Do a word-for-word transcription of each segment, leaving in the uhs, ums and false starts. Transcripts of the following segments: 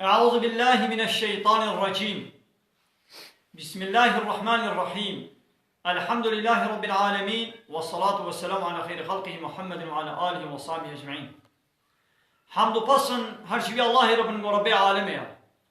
أعوذ بالله من الشيطان الرجيم. بسم الله الرحمن الرحيم. الحمد لله رب العالمين، والصلاة والسلام على خير خلقه محمد وعلى آله وصحبه أجمعين. Hamd û pesn her ji vî Allahê re bin ku Rebbê alemê ye.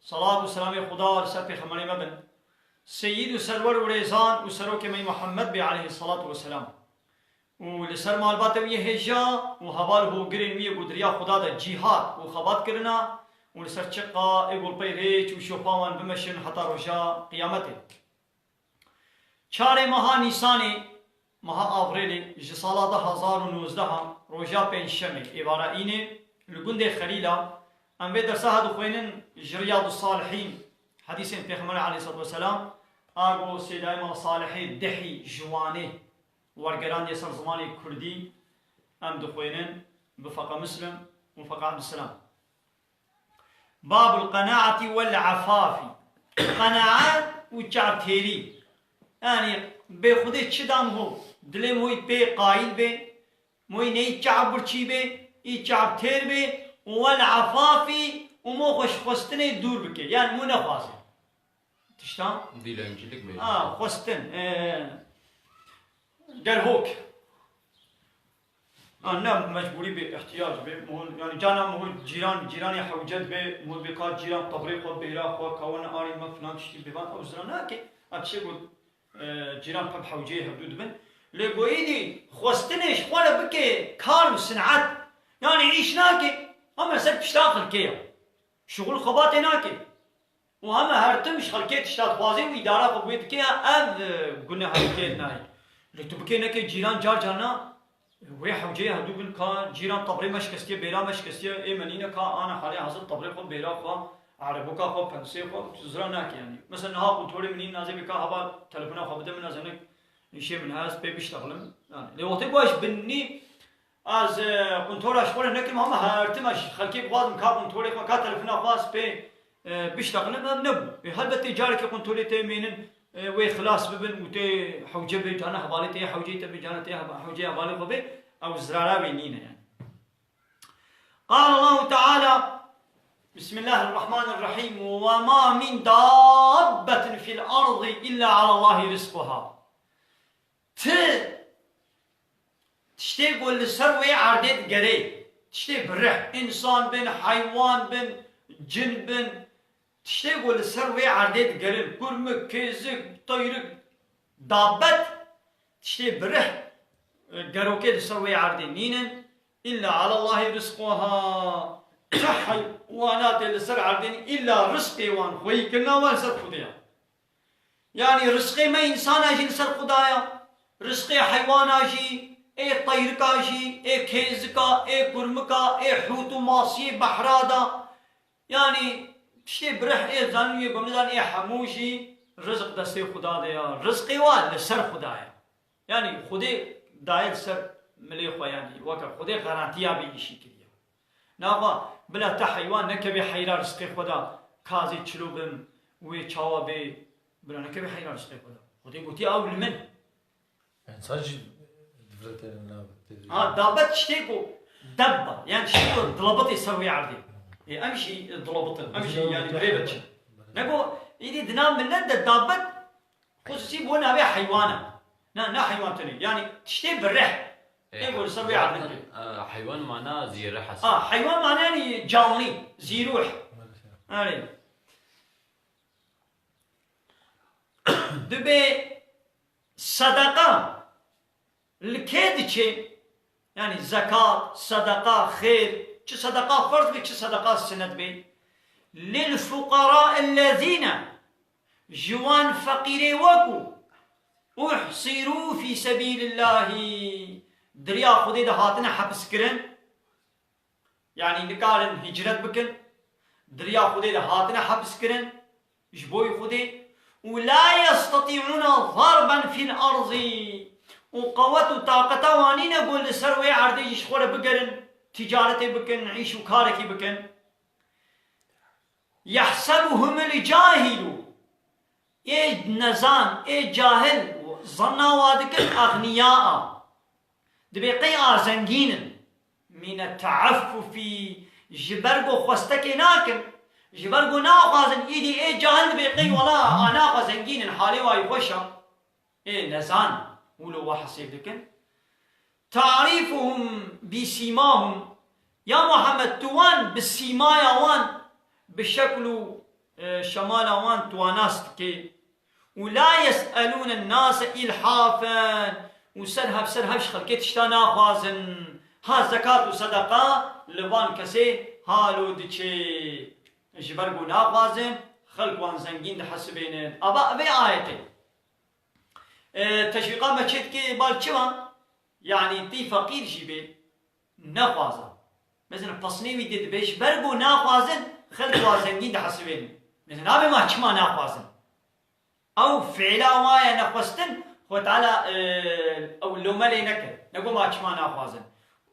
Salat û selamê Xuda li ser pêxemberê me bin. Seyîd û serwer û rêzan û serokê me Muhammed bê aleyhissalatu vesselam. Û li ser malbata wî yê hêja û heval hogirên wî yê ku di riya Xuda de cîhad û xebat kirina û li ser çiqa ê ku li pey rêç û şopa wan bimeşin heta roja qiyametê. Çarê meha Nîsanê, meha Avrêlê ji sala du hezar û nozdeh, roja pêncşemê, êvara înê, li gundê Xelîla, em vê dersa ha dixwînin ji Riyadus Salihîn, hedîsên Pêxemberê aleyhissalatu vesselam, a ku Sêdayê me Salihê Dihî ji Wanê wergerandiye ser zimanê kurdî, em dixwînin bi feqa Muslim û feqa Ebdulselam. Babul qenaati wel afafî. Qenaat û çavtêrî. Yanî bê Xwedê çi da miho, dilê miho yî pê qayîl bê, miho yî neyî çav birçî bê, yî çavtêr bê û wel afafî û miho xwe ji xwestinê dûr bike. Yanî miho nexwaze. Tişta? Dilencilik mi? Ha, xwestin. E, derhok. Ha, ne mecbûrî bê, ihtiyac bê. Miho, yani cana miho cîran, cîranê hewcet bê, miho bê ka cîran tebrê xwe, bêra xwe, ka wana arê me filan tiştî bê van, ew zira nake. Ev tiştê ku, e, cîran peb hewceyê hevdû dibin. Lê goyî dî xwestinê ji xwe re bike kar û sin'et. Yani îş nake, ama ser pişta xelkê ye. Şixul xebatê nake. Û heme her tim ji xelkê tişta dixwaze û îdara xwe bi wê dike ya ev, e, guneh hevdikê nayê. Lê tu bikê neke cîran car carna wê hewceyê hevdû bin ka cîran tebrê me şikestiye, bêra me şikestiye, ê me nîne ka ana halê hazir tebrê xwe, bêra xwe, ereboka xwe, pensê xwe, tu zira nake yanî. Mesela niha quntorê min nîn nazê bê ka hava telefona xwe bide min, ez hinek îşê min heye, ez pê biştexlim. Yani, lê wextê ku ez bin nî, Ez, e, quntora ji xwe re nekim, hema her tim ez ji xelkê bixwazim ka quntorê xwe, ka telefona xwe ez pê, e, biştexinim, ev nebû. E, helbet tê carekê quntorê tê mênin, e, wê xilas bibin û tê hewce bê, cana hevalê tê hewceyê te bê, cana tê heva-, hewceyê hevalê xwe bê, ew zirara wê nîne yani. Qala Allahu Teala, Bismillahirrahmanirrahim, "Ve ma min dabbetin fil ardı illa alallahi rizquha." Ti tiştê ku li ser wê erdê digerê, tiştê bi rih, însan bin, heywan bin, cin bin, tiştê ku li ser wê erdê digerin, kurmik, kêzik, teyrik, dabet, tiştê bi rih, e, gerokê li ser wê erdê nînin, illa alallahî rizquha, ti heywanatê li ser erdê nîn, illa rizqê wan, xweyîkirina wan li ser Xwedê ye. Yanî rizqê me însana jî li ser Xuda ye. Rizqê heywana jî, ê teyrika jî, ê kêzika, ê kurmika, ê hût û masiyê behra de. Yanî tiştê bi rih ê zanî wê gomizan ê hemû jî rizq destê Xuda de ye. Rizqê wa li ser Xuda ye. Yanî Xwedê daye li ser milê xwe, yanî weke Xwedê garantiya vê îşî kiriye. Naxa bila te heywan nekevê heyra rizqê xwe de, ka ez ê çilo bim, wê çawa bê, bila nekevê heyra rizqê xwe de. Xwedê gotiye ew li min. Însan jî divirete nav tê. Ha, dabet tiştê ku debba, yani tiştê ku dilabitê ser wê erdê. Ê, em jî dilabitin, em jî yani birê ve çin. Ne ku, îdî dina millet de dabet xusûsî bo navê heywana. Na, na heywan tenê. Yani tiştê bi reh. Ê, Ê, ku li ser wê zaten, erdê. E, heywan mana zî reh hesab. Ha, heywan mana yani canlı, zî ruh. Öyle. Dibê sedeqa li kê diçê? Yani zekat, sedeqa, xêr, çi sedeqa ferz bê, çi sedeqa sinet bê. Lil fuqara ellezîne, ji wan feqîrê we ku uhsîrû fî sebîlillahî, di riya Xwedê de hatine hepiskirin. Yanî nikarin hicret bikin, di riya Xwedê de hatine hepiskirin, ji bo Xwedê, û la yestatî'ûne zarben fîl erzî, û qewet û taqeta wan nîne ku li ser wê erdê jî ji xwe re bigerin, tîcaretê bikin, îş û karekî bikin. Yehsebuhumul cahilu, ê nezan, ê cahil, zanna wa dikin exniya a. Dibê qey a zengîn in. Mîne teaffufî, ji ber ku xwestekê nakin, ji ber ku naxwazin, îdî ê cahil dibê qey wela a naxwe zengîn in, halê wayî xweş e. Ê nezan wilo wa hesêb dikin. Ta'rifuhum bi simahum. Ya Muhammed, tu wan bi sîmaya wan, bi şekl û, e, şemala wan tu wan nas dikê. Û la yes'elûne nase ilhafen. Û ser hev, ser hev ji xelkê tişta naxwazin. Ha zekat û sedeqa li van kesê halo diçê. Ji ber ku naxwazin, xelk wan zengîn dihesibênin. Ava vê ayetê. E, teşwîqa me çê dikê bal çi wan? Yanî tî feqîr jî bê, nexwaza. Mesela pesnê wî dê dibe, ji ber ku naxwazin, xelk wan zengîn dihesibênin. Mesela nabe ma çima naxwazin? Ew fiila wa ye nexwestin, Xwe Teala, e, ew lome lê nekir. Negot ma çima naxwazin.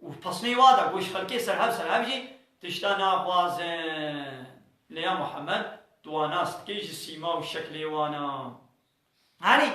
Û pesnê wa da, got ji xelkê ser hev, ser hev jî tişta naxwazin. Lê ya Muhammed, tu wan nas dikê ji sîma û şeklê wan a. Hani,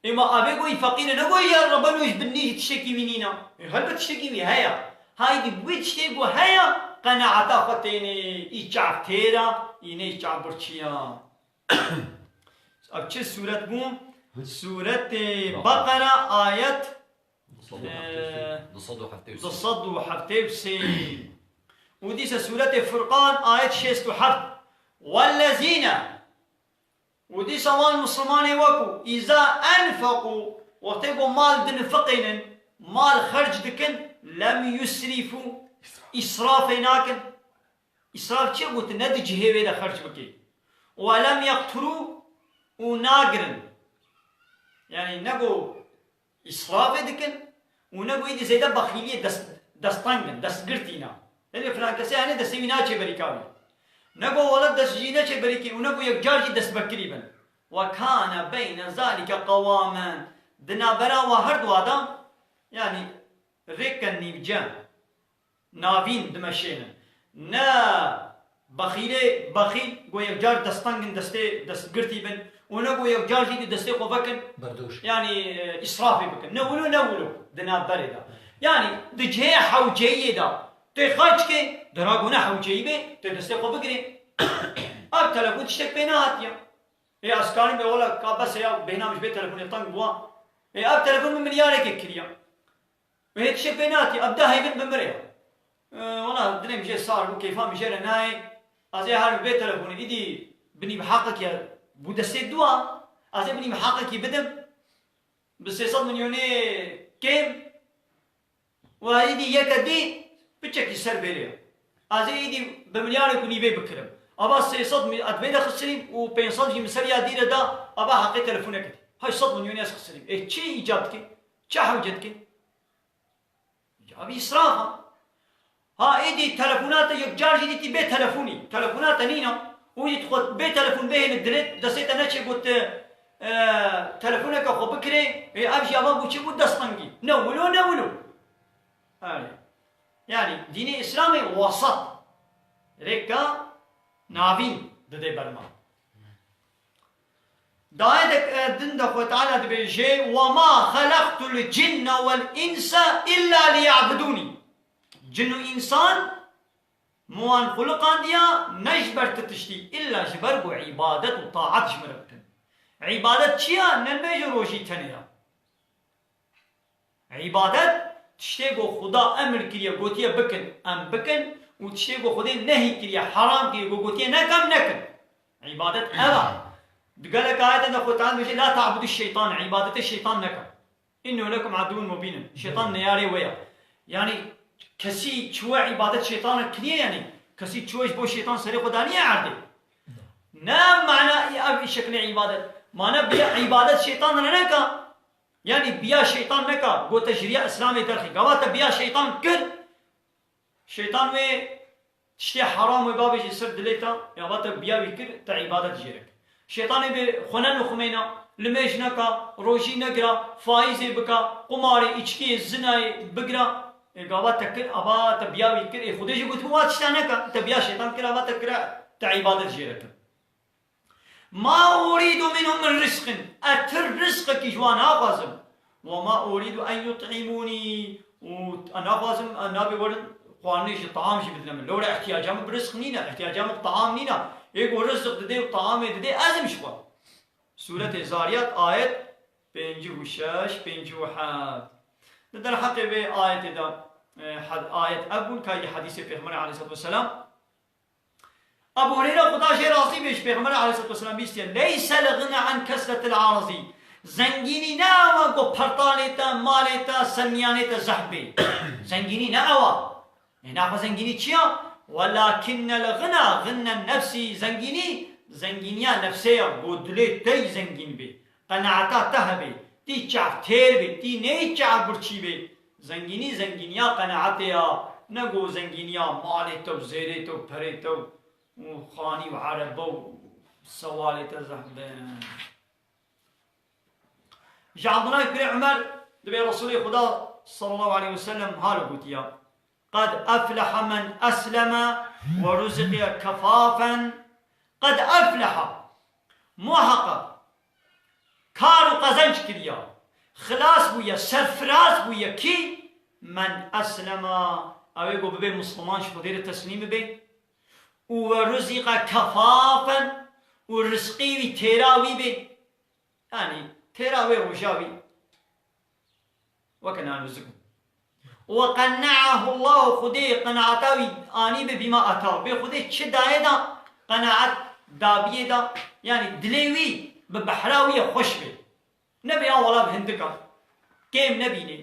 ê ma avê goyî feqîr e, negoyî ya Rebeno ji bin nî jî tiştekî wî nîna. Ê, helbet tiştekî wî heye. Haydî bi wê tiştê ku heye, qenaeta xwe tênê, î çav têr a, î nê çav birçî ya. Ev çi sûret bû? Sûretê Beqera. Beqera ayet, Di sed û heftê û sê. Di sed û heftê û sê. Di sed û heftê û sê. Û dîsa sûretê Furqan ayet şêst û heft. Wellezîne. Û dîsa wan misilmanê we ku îza enfeqû, wextê ku mal dinifiqînin, mal xerc dikin, lem yusrîfû, îsrafê nakin. Îsraf çi ye? Gotin ne di cihê wê de xerc bikê. Welem yeqtirû, û nagirin. Yanî ne ku îsrafê dikin û ne ku êdî zêde bexîliyê dest, destteng in, destgirtî ne. Yanî filan kesê hene destê wî naçê berîka wî. Ne ku welat dest jî neçê berîkê û ne ku yekcar jî destbekirî bin. Ve kane beyne zalike qewamen. Di navbera wa her dua de, yanî rêke nîvce. Navîn dimeşênin. Ne bexîlê, bexîl, ku yekcar destengin, destê, destgirtî bin û ne ku yekcar jî di destê xwe vekin, Berdoş. Yanî, e, îsrafê bikin. Ne wilo, ne wilo di navberê de. Yanî di cihê hewceyiyê de tê xerc kê, dera ku ne hewceyî bê, tê destê xwe bigirê. Ev telefon tiştek pê nehatiye. Ê, ez karim bê, wela ka bes e ya, bêhna min ji bê telefonê teng bûa. Ê, ev telefon min milyarekê kiriya. Wê tiştê pê nehatiye, ev de heyvin bimire. E, wela dilê min jê sar bû, keyfa min jê re nayê. Ez ê herim vê telefonê, îdî binî bi heqekî bû destê dua. Ez ê binî bi heqekî bidim. Bi sê sed milyonê kêm. Û êdî yeke dî piçekî ser bêrê ye. Ez ê êdî bi milyarek û nîvê bikirim. Ava sê sed mi-, ez vê de xisirîm û pênc sed jî min ser ya dî re da, ava heqê telefonekê dî. Heşt sed milyonê ez xisirîm. Ê çi îcab dike? Çi hewce dike? Îcabî îsraf e. Ha, êdî telefonate yekcar jî dîtî bê telefonî. Telefonate nîna. Û yî xwe bê telefon bihêne dilê destê te neçê got, e, telefoneke xwe bikirê, ê, ev jî ava bû çi bû destengî. Ne wilo, ne wilo. Erê. Yanî dînê Îslamê wesat. Rêka navîn dide ber me. Di ayeteke din de Xwe Teala dibêje, "Ve ma xeleqtul cinne vel inse illa liya'budûnî." Cin û însan min wan xuliqandiya ne ji ber ti tiştî, illa ji ber ku îbadet û taet ji min re bikin. Îbadet çi ya? Ne bêje rojî tenê ya. Îbadet, tiştê ku Xuda emir kiriye, gotiye bikin, em bikin, û tiştê ku Xwedê nehî kiriye, heram kiriye, ku gotiye nekin, nekin. Îbadet ev e. Di gelek ayetên de Xwedê Teala dibêje, "La ta'budu şeytan", îbadetê şeytan nekin. "Innehu lekum aduwwun mubîn." Şeytan neyarê we ye. Yanî kesî çiwe îbadet şeytan kiriye, yanî kesî çiwe ji bo şeytan serê xwe daniye erdê. Ne mana ev şeklê îbadet. Mana biya îbadet şeytan re neka. Yanî biya şeytan neka, gote ji riya Îslamê derxî. Gava te biya şeytan kir, şeytan wê tiştê heram wê bavêje ser dilê te, ya va te biya wî kir, te îbadet jê re kir. Şeytanê bê xwe nenixumêna, limêj neka, rojî negira, faîzê bika, qumarê, îçkiyê, zinayê bigira, ê gava te kir, ava te biya wî kir, ê Xwedê jî gotibû wa tişta neka, te biya şeytan kir, ava te kira, te îbadet jê re kir. Ma uridu minhum min rizqin. Ez ti rizqekî ji wan naxwazim. Ve ma uridu en yut'imûnî. Û ez naxwazim, ez nabê werin xwarinê jî, taam jî bidine min. Lewra ihtiyaca min bi rizq nîne, ihtiyaca min bi taam nîne. Ê ku rizq didê û taamê didê, ez im ji xwe. Sûretê Zariyat, ayet pêncî û şeş, pêncî û heft. Di derheqê vê ayetê de, e, had-, ayet ev bûn, ka yê hedîsê Pêxemberê aleyhisselatu vesselam. Ebu Hureyre, Xuda jê razî be, ji Pêxemberê aleyhisselatu vesselam bihîstiye, "Leyse l-ğina an kesretil arazî." Zengînî ne ew e ku pertalê te, malê te, semiyanê te zehf bê. Zengînî ne ew e. Ê, naxwe zengînî çi ya? "Welakinnel ğina ğinne nefsî." Zengînî, zengîniya nefsê ya, ku dilê te yî zengîn bê. Qenaeta te hebe. Tî çav têr bê, tî neyê çav birçî bê. Zengînî, zengîniya qenaetê ya. Ne ku zengîniya malê te û zêrê te û perê te û, û xanî û erebe û sewalê te zehf be. Ji Abdullah kurê Umer dibê Resulê Xuda sallallahu aleyhi ve sellem halo gotiya, "Qed efleha men esleme ve ruziqiye kefafen." Qed efleha. Muhaqqaq. Kar û qezenc kiriya. Xilas bûye, serfiraz bûye kî? Men eslema. Ew ê ku bibe Misliman, ji Xwedê re teslîm bibe. Û ve ruziqa kefafen. Û rizqî wî têra wî be. Yanî têra wê roja wî weke nan rizq bû. Ve qenne'ahu Allahu, Xwedê qenaeta wî anî be bîma ata. Bê Xwedê çi dayê da, qenaet dabiyê da, yanî dilê wî bi behra wî ye xweş be. Nebe ya wela bi hindika kêm nebîne,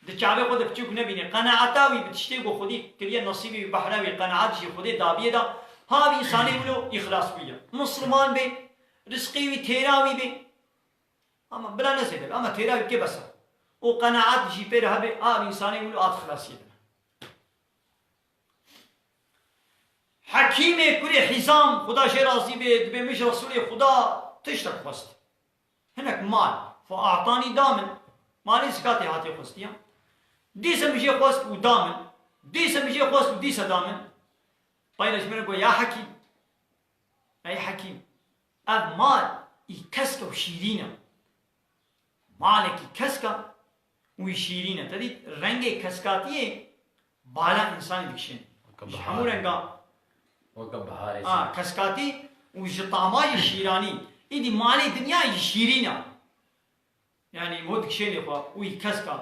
di çavê xwe de piçûk nebîne. Qenaeta wî bi tiştê ku Xwedê kiriye nesîbê wî, behra wî, qenaet jî Xwedê dabiyê da, ha vî însanê wilo îxlas bûye. Misliman be, rizqê wî têra wî be. Ama bila ne zêde be, ama têra wî bike bes e. Û qenaet jî pê re hebe, a însanê wilo a di xilasiyê de. Hekîmê kurê Hîzam, Xuda jê razî be, dibê min ji Resûlê Xuda tiştek xwest. Hinek mal. Fe a'tanî, da min. Malê zikatê hatiye xwestiya. Dîse min jê xwest û da min. Dîse min jê xwest û dîse da min. Peyre ji min re got, ya Hekîm. Ey Hekîm, ev mal î kesk e û şîrîn e. Malekî kesk e û î şîrîn e. Te dît rengê keskatiyê bala însanî dikişên. Weke Ji biharê. Hemû renga. Weke biharê. A, keskatî û ji tama jî şîranî. Îdî malê dinya jî şîrîn e. Yanî mo dikişênê xwe û î kesk e.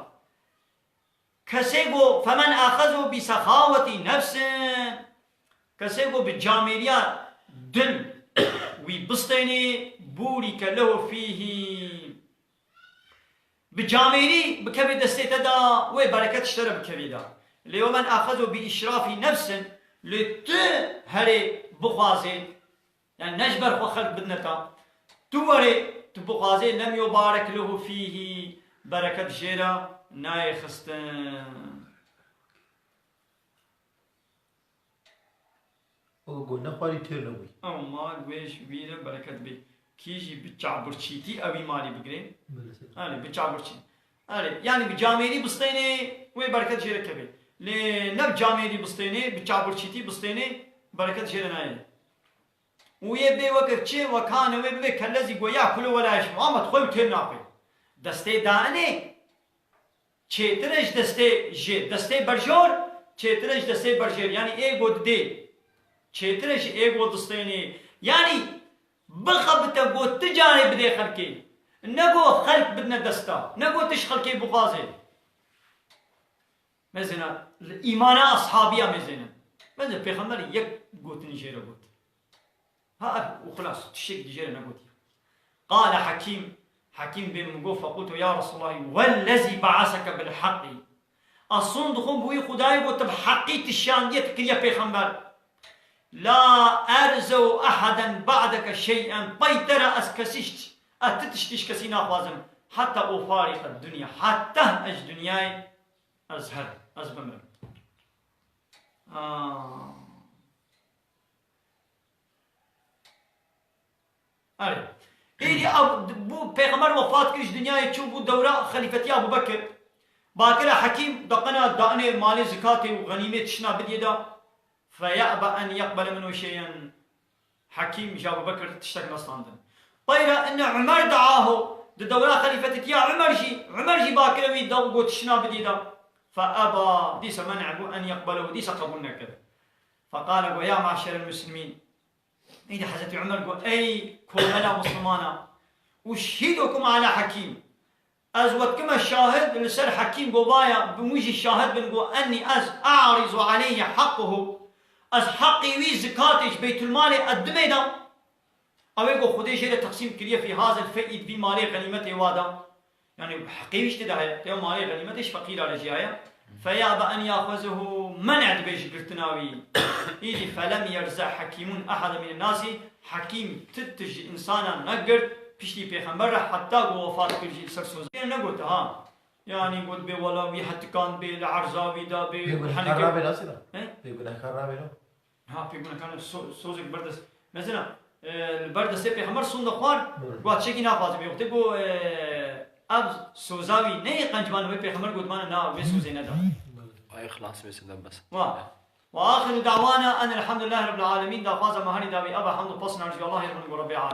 Kesê ku femen axezo bi sexawetî nefsin, kesê ku bi camêriya dil wî bistênê, bûrîke lehu fîhî. Bi camêrî bikevê destê te da, wê bereket ji te re bikevê da. Lê wemen axezo bi îşrafî nefsin, lê tu herê bixwazê, yanî ne ji ber xwe xelk bidine ta. Tu werê, tu bixwazê lem yubarek lehu fîhî, bereket jê re nayê xistin. O go nexwarî têr nebûyî. Ew mal wê ji wî re bereket bê. Kî jî bi çavbirçîtî ewî malî bigirê. Belê. Erê, bi çavbirçî. Erê, yanî bi camêrî bistênê wê bereket jê re kevê. Lê ne bi camêrî bistênê, bi çavbirçîtî bistênê bereket jê re nayê. Û yê bê weke çi, wekane wê bibê kellezî goya kulo wela ji Muhammed xwe û têr naxwê. Destê dainê çêtir e ji destê jê, destê berjor çêtir e ji destê berjêr. Yanî ê go didê çêtir e ji ê go distênê. Yanî bixebite go tu carê bidê xelkê. Ne go xelk bidine desta. Ne go tu ji xelkê bixwazê. Mezina, îmana ashabiya mezêne. Mezin Pêxember yek gotinî jê re got. Ha ev û xilas, tiştek di jê re negotiye. Qale Hekîm, Hekîm bê min got, fequltu ya Resûlallahî, wellezî be'aseke bil heqî. Ez son dixwim bi wî Xudayê got, tu bi heqî tu şandiye, tu kiriye Pêxember. La erzew eheden ba'deke şey'en, pey te re ez kesî ji, ez ti tiştî ji kesî naxwazim. Heta ufariqe dunya, heta ez ji dinyayê ez herim, ez bimirim. Aa. Erê. Êdî ev, bû Pêxember wefat kir, ji dinyayê çû, bû dewra xelîfetiya Ebû Bekir. Bakire Hekîm, da qena dainê malê zikatê û xenîmê tişna bidiyê da. Feyebe en yeqbele minhu şey'en. Hekîm ji Ebû Bekir tiştek nestandin. Teyra inne Umer da'ahu, di dewra xelîfetîtiya Umer jî, Umer jî bakire wî da û got tişna bidiyê da. فأبى, dîsa men'e bû, أن يقبله, dîsa qebûl nekir. فقال, got, يا معشر المسلمين, Îdî Hezretî Umer got, ey komela Muslimana, أشهدكم على حكيم, ez we dikime şahid li ser Hekîm, got, vaya, bi min jî şahid bin, got, أني, ez, أعرض عليه حقه, ez heqê wî zikatê ji Beytulmalê ez dimê da. Ew ê got, Xwedê jê re teqsîm kiriye في هذا الفيء, di vî malê xenîmetê wa da. Yani heqê wî jî tê de heye. Tê malê xenîmetê ji feqîra re jî heye. فيأبى أن يأخذه, men'e dibe ji girtina wî. Îdî فلم يرزع حكيم أحدا من الناس, Hekîm ti tişt ji însana negirt, piştî Pêxember re, heta ku wefat kir jî li ser sozê negot ha. Yani got bê wela wî hetikan bê, li erza wî da bê, Pê gunehkar heneke- rabe nasıl? He? Pê gunehkar rabe ne? Ha, pê gunehkar so-, sozek berdest. Mesela, e, li ber destê Pêxember sonda xwar, Hı. got çekî naxwaze bê. Wextê got, e, ev soza wî neyê qencvan wê, Pêxember got, mana na, wê sozê neda. Ay, ixlas wê sinde bes. Wa. وآخر دعوانا أن الحمد لله رب العالمين. Daxwaza me herî dawî ev e, hemd û pesn erziyo Allahê Rabbil Alemin.